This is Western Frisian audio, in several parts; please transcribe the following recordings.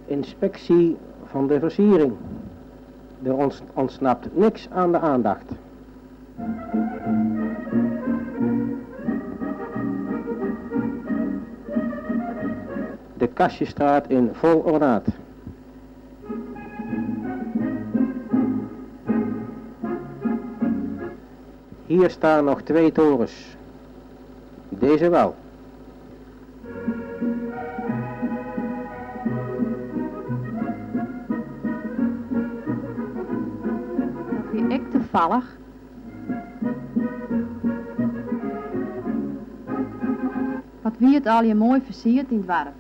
Inspectie van de versiering. Er ontsnapt niks aan de aandacht. De Kastjesstraat in vol ornaat. Hier staan nog twee torens. Deze wel. Dat wie ek tafallich. Wat wie it allegear moai fersierd yn 't doarp.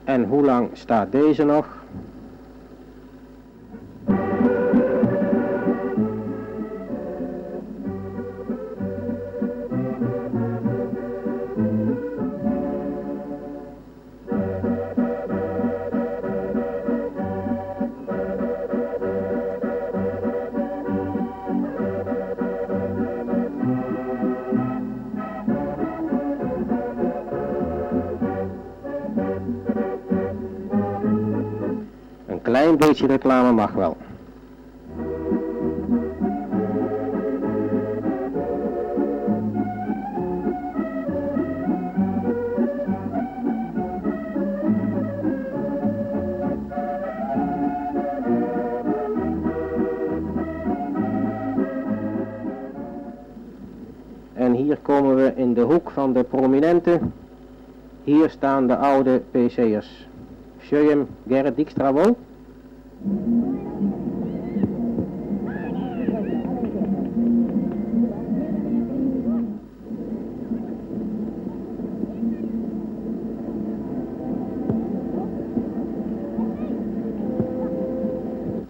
En hoe lang staat deze nog? Een klein beetje reclame mag wel. En hier komen we in de hoek van de prominenten. Hier staan de oude PC'ers. Sjogge jim Gerrit Dijkstra wol?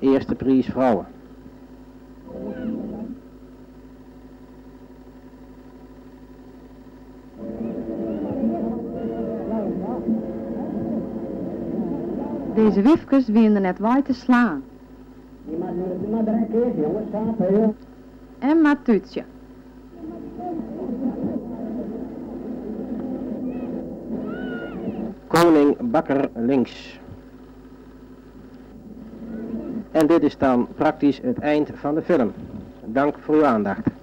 Eerste priis vrouwen. Dizze wyfkes wienen der net wei te slaan. En mar tútsje. Koning Bakker links. En dit is dan praktisch het eind van de film. Dank voor uw aandacht.